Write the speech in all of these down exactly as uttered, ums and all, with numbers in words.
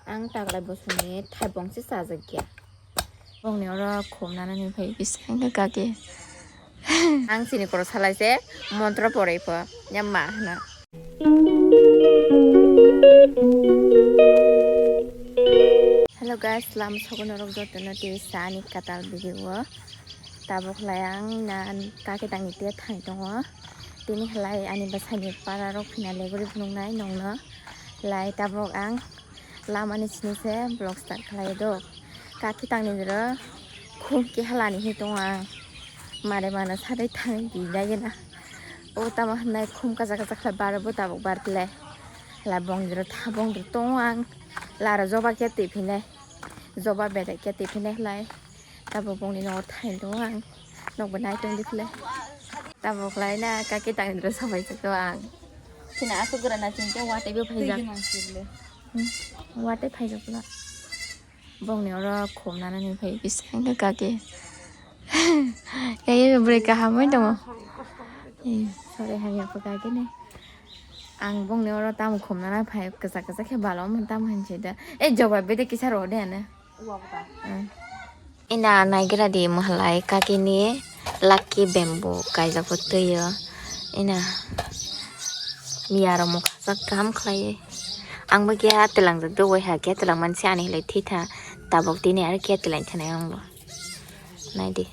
Ang taklai bosongni thaibong se chajakya. Bongni oro khum nanani phai biskang khe kaki. Ang chini koro salai se montro poroi pho. Ya ma hwna. Hello guys, lam sogo norok jotono tei sa ani katal video o. Tabuk lai ang na kaki tangni te thang tongo. Tini halai ani bwsani para rok phina leguri phunuknai nongno. Lai tabuk ang lamani sini se vlog start khlai do. Kaki tangni jora khum keha lani hi tongo ang. Mare mano sadai thang di jagena. O tamo hwnai khum kacha kacha khlai baro bo tabuk bar kle. Lai bong jora tha bong jora tongo ang. Laro joba khe twi phine. Joba bedai khe twi phine lai. Tabuk bongni nogo thain tongo ang. Nokbo nai tong di kle. Tabuk lai na kaki tangni jora sabai chak tongo ang. Chini asuk gora na chini khe watwi bo phaijak. Twi gwnang sile. Hmm. Watwi phaijak pula. Bongni oro khum nanani phai biskang khe kaki. Khe bwrwi kaham oi tongo. Eh, sorry, hamya pha kaki ni. Ang bongni oro tamo khum nana phai kwchak kwchak khe balo omo tamo hinwi da. Eh, jawab bede kisa ro de ane. Hmm. Ina naigra di mahalai kaki ni lucky bamboo kaijak bo twi o. Ina miya rok mokha jak kaham khlai. Ang bo khe tilangjak do wai ha khe tilang mansi ani hilai thwi tha. Tabuk tini aro khe tilang thanai ang bo. Nai di.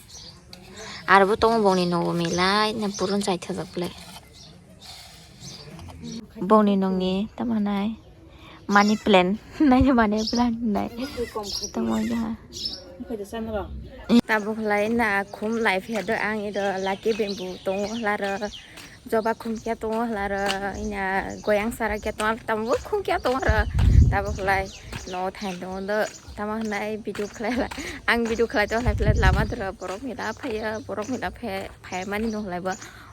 Aro bo tongo bongni nogo milai na purun chai thajak le. Bongni nongni tamo nai money plant nai money plant nai tamo jaha. Tabuk lai na khum lai phiya do ang ido lucky bamboo tongo hlaro. Joba khum kya tongo hlaro, ina goyang sara kya tongo, tamo khum kya tongo ro. Tabuk lai no thain tongo do, tamo hwnai video khlai la. Ang video khlai to khlai khlai lama dura borok mila phaiya, borok mila phai phai mani no khlai bo.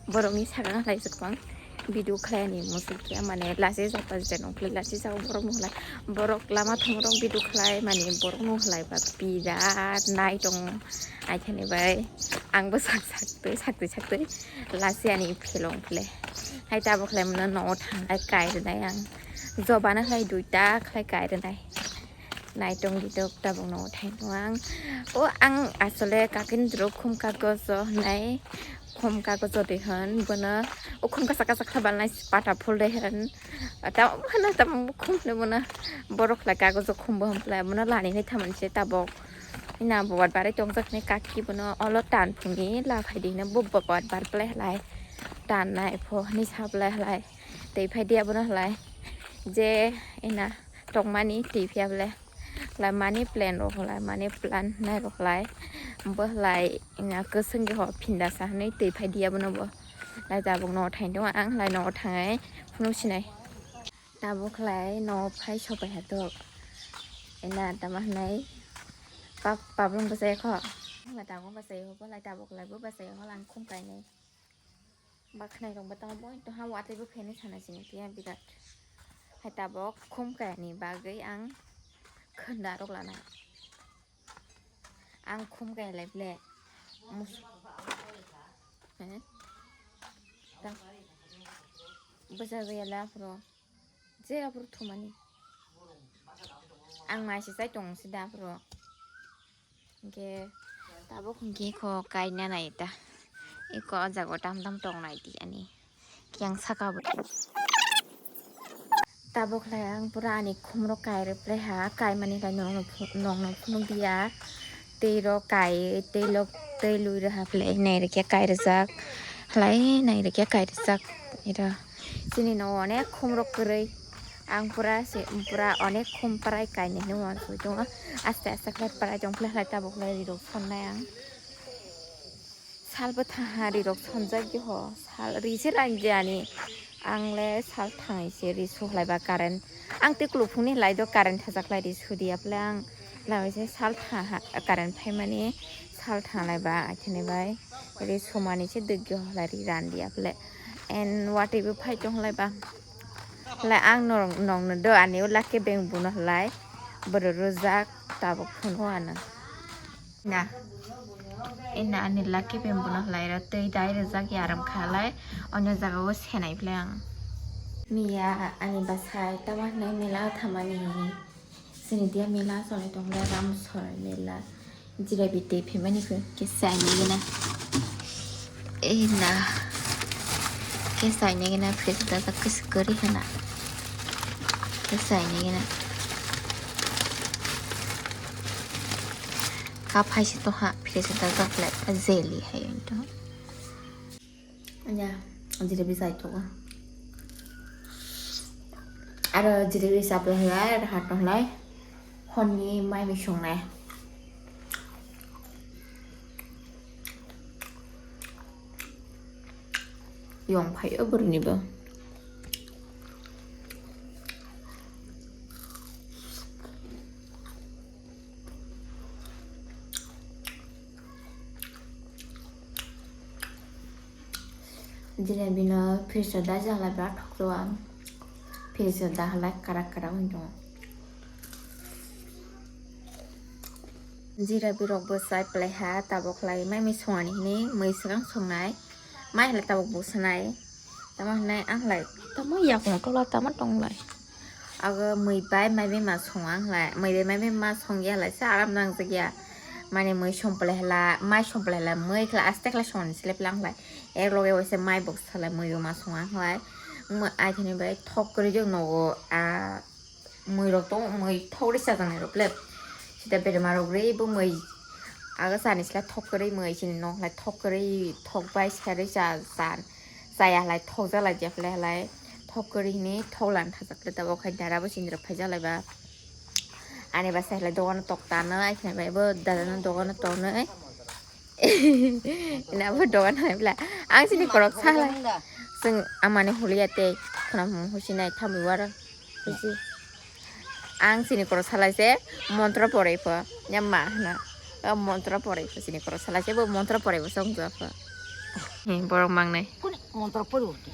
Borok ni sakang khlai se kwbang video khlai ni musul kya mane lasi japa je no khlai lasi japa borok no khlai. Borok lama thong rok video khlai mani borok no khlai ba pida nai tong ai thani bai. Ang bo sak sak twi sak twi sak twi. Lasi ani phelong phle. Hai tabuk khlai mano nogo thanglai kai rwnai ang. Jobano khlai duita khlai kai rwnai. Naitong ditok tabuk nogo thainai ang. O ang asole kakin juro khum kagojo hwnai. Khum kagojo de hwn bono. O khum kasa kasa khlai balnai pata phul de hwn. Tam hwnwi tam khum hwnwi bono. Borok khlai kagojo khum bo hwn phlai bono lani nai thaman se tabuk. Ina bubat barai tongjak ni kaki bono olo tan phungni la phai di hwnwi bo bubat bar phlai hlai tan nai pho hwnwi sa phlai hlai tei phai di abono hlai je ina tongmani tei phiya ble hlai money plant rok hlai money plant nai rok hlai bo hlai ina kwswng ho phinda sa hwnwi tei phai di abono bo lai tabuk no thain tongo ang hlai no thangai phunu sinai. Tabuk khlai no phai sopai ha tok. Ina tama hwnai pap pabrung bwsai kho. Hwnba tabuk bwsai ho, bo lai tabuk lai bo bwsai ho lang khum kainai. Ba khnai rok bo tamo boi to ha watwi bo pheni sana sini tiya birat. Hai tabuk khum kaini bagwi ang khwnda rok lana. Ang khum kai lai ble. Mus-, eh? Ta-, bwsa jaya le aphuru. Je aphuru thumani. Ang mai se chai tong si da aphuru. Hingke tabuk hingke kho kaina nai ta. Iko o jaga o tam tam tong nai di ani. Kiyang saka bo. Tabuk khlai ang pura ani khumrok kairwi phlai ha, kaimani khlai nongno phu-, nongno phunuk diya. Tei rok kai, tei lok, tei lui rwha phlai nai rwkhe kai rwjak. Khlai nai rwkhe kai rwjak. Ira chini no onek khumrok kwrwi. Ang pura se, pura onek khum prai kainwi hwnwi uansugwi tongo. Aste aste khlai prai tong phlai khlai tabuk khlai rirok sonnai ang. Sal bwtha ha ri rok sonjak di ho. Sal ri se rang di ani. Ang le sal thangai se ri su khlai ba current. Ang tei kulu phung ni lai do current thajak lai ri su di aple ang. Lamai se sal tha ha current phai mani sal tha lai ba akhene bai. Ri su mani se dwk di ho lai ri ran di aple. And watwi bo phai tong lai ba. Lai ang norok nong no do ani o lake beng buno lai. Boro rojak tabuk phung o ano. Na. Ina ani lucky bamboo no hlai ra tei dai rijak yaram kha lai. Onyo jaga o senai phle ang. Miya ani bwsai tamo hwnwi mela o thamani. Chini dia mela choli tongla, Ramsor mela. Jira bete phimani khe, khe saini gina. Eh, na. Khe saini gina, fridge da tak kis kari hana. Khe saini gina. Kaphai si to ha, fridge da tak le, jelly hai to. Ya, jira bi sai to. Aro jira bi saple hai, aro hat to lai. Honni mai mi songnai. Yong phai o burni bo. Jilebino fridge-o da jala birat thokjak ang. Fridge-o da halai karak karak wng tongo. Jira birok bo chai pwlai ha, tabuk lai mai mui songani hinwi mui swkang songnai. Mai halai tabuk bo swnai. Tamo hinai ang lai tamo yakung tola tamo tong lai. Ago mui bai mai bai ma song ang lai. Mui bai mai bai ma song ya lai sa aram nang jak ya. Mane mui song pwlai hala, mai song pwlai hala, mui khala aste khala song ni slep lang lai. Ek loge waisa mai bok salai mui bo ma song ang lai. Mui ai thani bai thok kwrwi jok nogo a. Mui rok tong, mui thok ri chajaknai rok le. Sida berma rok ri bo mui aga chani sla thok kwrwi mui chini nok lai thok kwrwi thok bai serwi cha cha chaya lai thok jalai jephle halai thok kwrwi hini thok lan thajak le tabok khai dara bo chini rok phai jalai ba. Ani ba sai halai dogano tok tanai khnai bai bo dada no dogano tonoi. Ina bo dogan hai bla. Ang sini korok salai. Sing amani hulia te khuna husinai thamwi waro. Buji. Ang sini korok salai se montro porai pho. Ya ma hna. O montro porai pho sini korok salai se bo montro porai bo song jua pho. He borok mangnai. Kuni montro porai pho.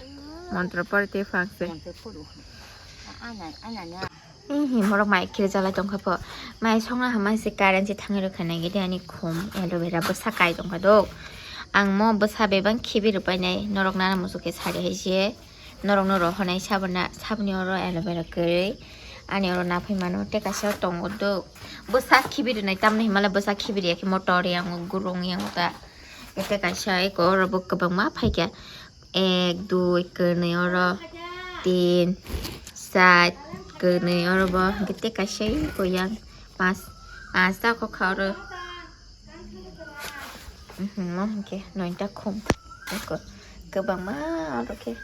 Montro porai te phang se. Montro porai pho. Ana ana na. Hihi morok mai kiri jalai tongkha pho. Mai songna hama se current se thangwi rwkha nai gidi ani khum aloe vera bwsa kai tongkha do. Ang mo bwsa bebak khibi rwpai nai norok nana muchuk khe sari hai se. Norok no rohor nai saboni oro aloe vera kwrwi. Ani oro naphai mano tei kaisa tongo do. Bwsa khibi rwnai tamni himale bwsa khibi rwya khe motor yang gurung yang ta. Tei kaisa eko oro bo kwbangma phaikha. Ek, dui, kwnwi oro, tin, char, kwnwi oro bo, hwnkhe tei kaisa eko yang, pas, pasta kokha oro. Mhm, mo hwnkhe noita khum, eko kwbangma oro khe.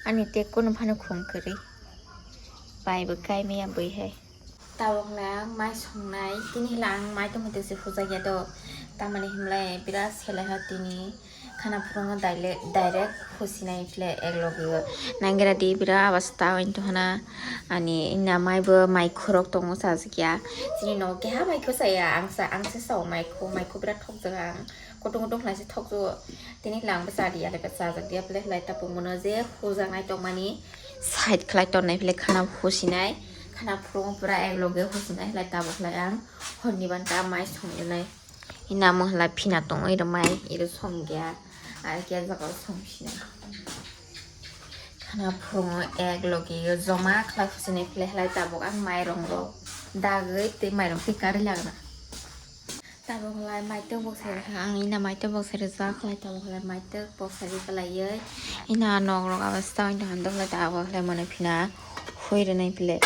Ani tei kunu phano khum kwrwi, bai bo kai maya bui hai. Tabuk le ang mai songnai, tini hwla ang mai tongmani se hujakya do, tamani himlai birat selai ha tini khana phurungo direct husinai phle ek logi o nangira di birat abasta wng tongna ani ina mai bo mai khurok tongo chajakya chini nogo keha mai kho chaya ang se sao mai kho mai kho birat thokjak ang. Kutung kutung khlai se thokjago. Tini lang bwsa di alai bwsa jak dia phle khlai tabuk mono je hujaknai tongmani side khlai tonnai phle khana husinai khana phurung pura ek loge husinai khlai tabuk khlai ang honni ban ta mai songjaknai. Ina mo hla phina tong iro mai iro songya ar kya jaga songsinai. Khana phurungo ek logi o joma khlai husinai phle khlai tabuk ang mairung rok dagwi tei mairung tei karwi lagna. Tabuk lai maitwk boksa rwkha ang ina maitwk boksa rwjak lai tabuk lai maitwk boksa rwkha laiwi ina nok rok abasta wng tongkha tabuk lai mano phina hui rwnai phle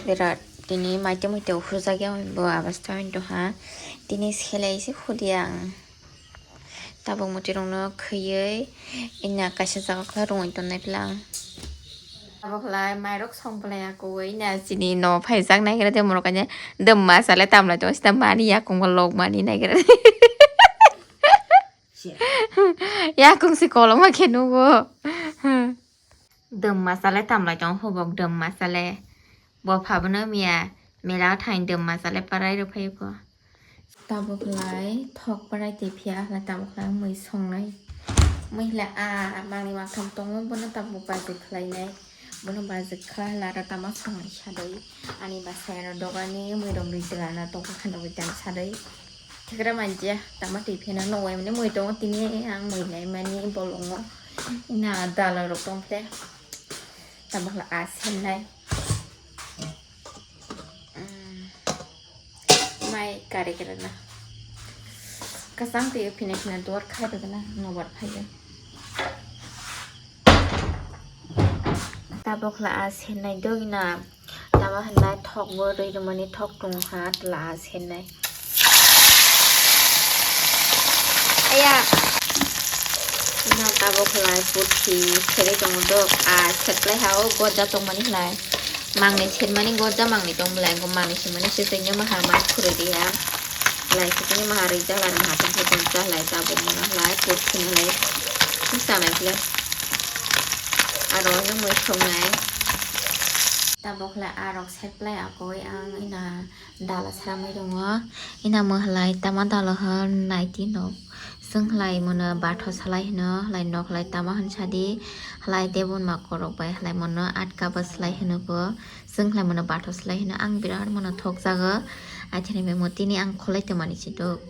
birat tini maitwk muitwk hujakya bo abasta wng tongkha tini selai se hudia ang. Tabuk mwtwi rokno khwiwi ina kaisa jaga khe rwngwi tonnai plang. Tabuk khlai mairok song phlai ya kuwi ina chini no phaijak naigra de morok kanya dwmma chale tamlai tongo sita mani yakung bo lok mani naigra. Yakung si koloma khe nugo. Dwmma chale tamlai tongo hubok dwmma chale. Bo phabono miya mela thani dwmma chale parai rw phai pho. Tabuk lai thok parai tei phiya hwlai tabuk lai mui songnai. Mui hwlai a mangni mangtham tongo bono tabuk bajik khlainai. Bono bajik khlai hwlai aro tama songnai sadoi. Ani bwsai ano dogani mui rok ri twlana tongkha khandogwi tani sadoi. Thikra manjya tama twi pheno nugwi mani mui tongo tini ang mui naimani bolongo. Ina dalai rok tongkhe. Tabuk hwlai a sennai. Kari kari na. Kasang twi phina phina duar khai rwgwna nobar phaiwi. Tabok la a senai dogina. Tama hwnba thok bo rwi rwmani thok tongo ha tla a senai. Aya. Na tabok lai puthi seri tongo dok a seplai ha o goja tongmani hlai. Mangni senmani goja mangni tong belai, engko mangni senmani se tengya maha mai khurui dia. Lai se tengya maha rui jala rui maha tong khe tong ja lai tabuk mano lai pot kheno lai. Twi sanai kle. Aro no mui songnai. Tabuk lai arok seplai akoi ang ina dala saramai tongo. Ina mui hlai tama dala hwn naiti no. Chwng hlai mono batho salai hino, hlai nok hlai tama hwn sadi, hlai debun ma korok bai hlai mono atka ba salai hino bo. Chwng hlai mono batho salai hino, ang birat mono thokjago. Aithani bai mo tini ang kholai tongmani si do.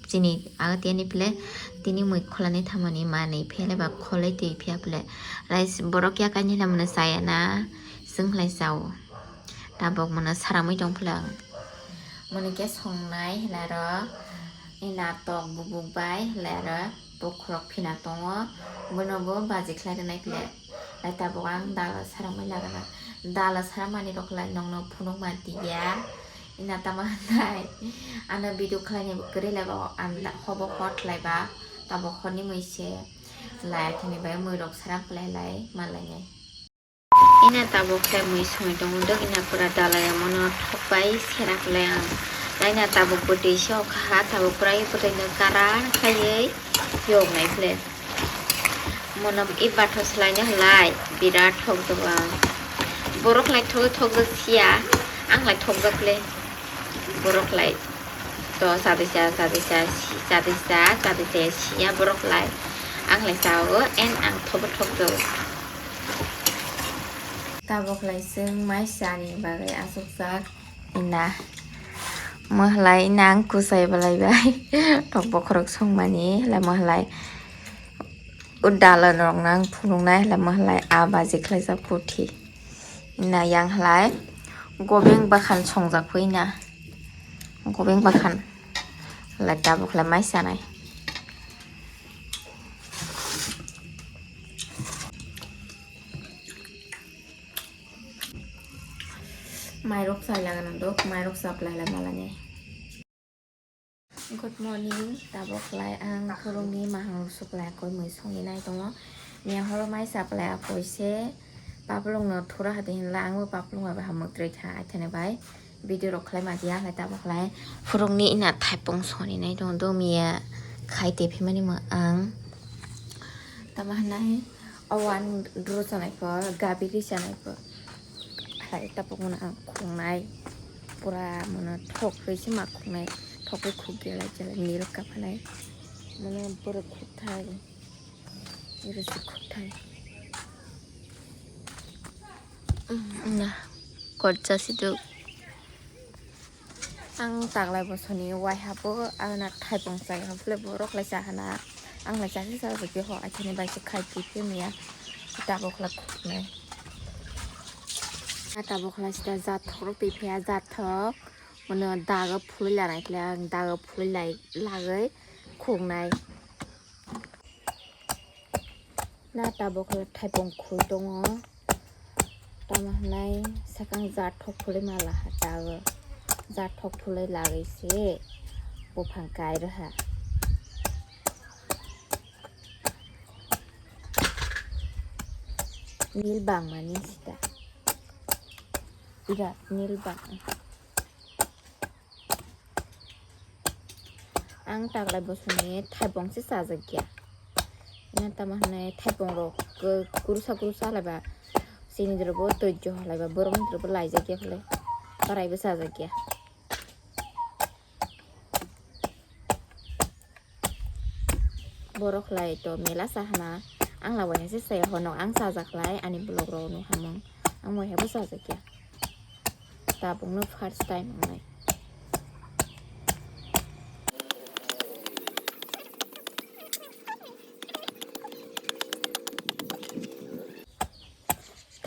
Chini aga tiyani phle tini mui kholani thamani manwi phele ba kholai twi phiya phle. Rice borok ya kainwi hlai mono chaya na, chwng hlai chao. Tabok mono saramwi tong phle ang. Moni khe songnai hlaro, ina tok bubuk bai hlaro bokhorok phina tongo, bono bo baji khlai rwnai phle. Lai tabok ang dala saramwi lagana. Dala saramani rok lai nokno phunukma tiya. Ina tama nai. Ano video khlaini kwrwi lai ba, hobo hot lai ba. Tabok horni mui se. Lai aithani bai mui rok saram khlai lai malainai. Ina tabuk khe mui songwi tongo dok, ina pura dalai omono thokbai sera khlai ang. Laina tabuk bwtwi se okha ha, tabuk pura bwtwi no karan khaiwi yoknai khle. Mono i batho swlaina halai birat thok dogo ang. Borok lai thok thokjak sia, ang lai thokjak le. Borok lai to sadisa sadisa sadisa sadisa sia borok lai, ang lai sao and ang thobo thokjak. Tabok lai chwng mai chani bagwi achukjak ina. Mwhlai ina ang kwchai belai bai. Tok bokhorok songmani hlai mwhlai. O dalan rok nang phunuknai hlai mwhlai a baji khlaijak puthi. Ina yang hlai gobeng bakhan songjak phu ina. Gobeng bakhan hlai tabuk hlai mai chanai. Mairok chai lagana dok, mairok supply lai malani. Good morning, tabok lai ang khorokni mahang supply koi mui songwi nai tongo. Miya horo mai supply akoi se paplung no thura hati hinla ang bo paplung bai hamuk twi kha aithane bai. Video rok khlai ma diya, khlai tabok khlai. Phurungni ina thaipung soni nai tong do miya khai te phimani mo ang. Tama hanai o ang dro chanai po, gabi ri chanai po. Khlai tabok mono ang khungnai. Pura mono thok rwi se ma khungnai. Thok rwi khuk gelai gelai nil kaphanai. Mono borok khuk thai. Iro se khuk thai. Na, korcha siduk. Ang taklai bosoni waiha bo, ang na thaipung chai ha, bole borok lai cha hana. Ang lai cha se cha jagwi ho, aithani bai se khai twi phimya. Tabok lai khuknai. A tabok lai sita jathok rok twi phiya, jathok. Mono dago phulwi lanai khle, ang dago phulwi lai lagwi khuknai. Na tabok le thaipung khul tongo. Tamo hwnai sakang jathok phulwi mala ha tago. Jathok phulwi lagwi se buphang kai rwha. Nil bangmani sita. Ira nil bang. Ang taklai bosoni thaipung se chajak ya. Ina tamo hwnwi thaipung rok kwrwsa kwrwsa halai ba chini dwrwbo toijjo halai ba borok ni dwrwbo laijak ya phale barai bo chajak ya. Borok lai to mela sa hana ang la waisa se sai hono ang chajak lai ani vlog rok no hamung ang waiha bo chajak ya. Tabuk no first time wngnai.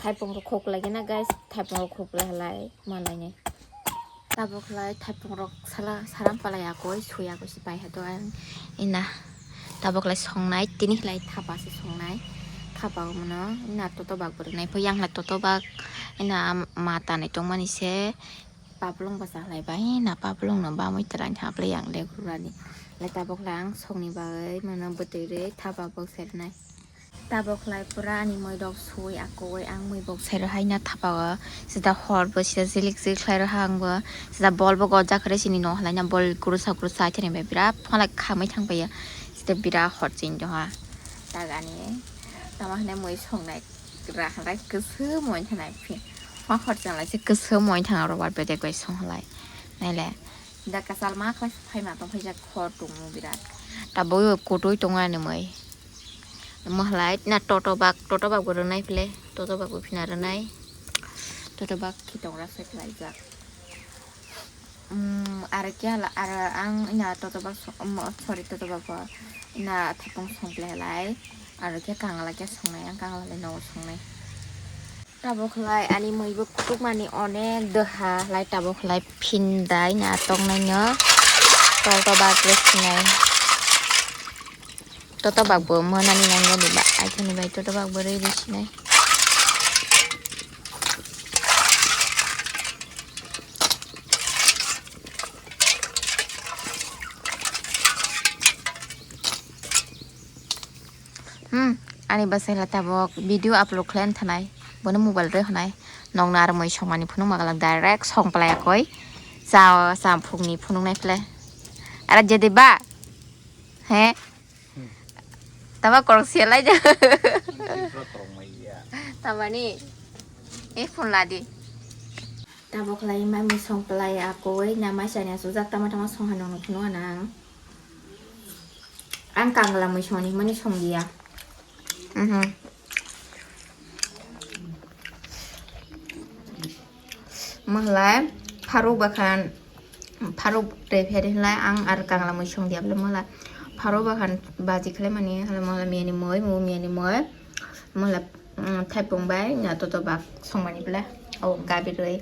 Thaipung rok khok lai na guys, thaipung rok khok lai halai malai nai. Tabuk lai thaipung rok sala saram palai akoi sui akoi si pai hato ang ina. Tabuk lai songnai tini lai thapa se songnai. Thapa mano ina toto bak bwrwi nai pho yang lai toto bak ina mata nai tongmani se. Pablong basa lai bai na pablong no bamwi twlang hablai yang le gurani. Lai tabuk lai ang songni bagwi mano bwtwi rwi thapa bok sernai. Tabuk lai pura ani moi rok sui akoi ang moi bok sai rw hai na thapa o. Sida hor bo sida jilik jilik khlai rw ha ang bo. Sida bol bo gojak re sini no halai na bol kurusa kurusa aithani bai birat phalak khamwi thang bai ya. Sida birat hor chini do ha. Tagani tama hwnwi moi songnai. Rahalai kwswk moi thanai phi. Ma khorchang lai se kwswk moi thang aro war bedek bai song halai. Naile. Da kasal ma khlai phai ma tong phai jak khor tung mu birat. Ta boi kotoi tong ani moi. Mo halai na toto bak, toto bak bo rwnai phle. Toto bak bo phina rwnai. Toto bak khitong ra se khlai jak. Mm, aro khe hala, aro ang ina totobak so-, mo-, sorry, totobak bo ina thapung songkle halai. Aro khe kangala khe songnai, ang kangala le nogo songnai. Tabuk halai ani muibo kutukmani onek doha halai tabuk halai phindai na toknaino totobak le sinai. Totobak bo manani nangya diba, aithani bai totobak bo rwi rwi sinai. Hmm, ani bwsai la tabuk video upload khlai thanai, bono mobile rwi hwnai. Nokna aro moi songmani phunuk magalak direct song palai akoi. Cha, cha phukni phunuk nai phle. Ara jedi ba? He? Tama korok se lai ja. Tamani? E phone ladi. Tabuk lai mai mui song palai akoi na mai sani asuk jak tama tama song hanung nung phunuk anang. Ang kangla mui songni mani song dia. Mhm. Mahalai pharuk bakhan, pharuk tei pheri hinlai ang ar kangla mui song dia bole mahalai pharuk bakhan baji khlai mani halai mahalai miyani moi, mo miyani moi mahalai, mm, thaipung bai na toto bak song mani bole o gabi rwi.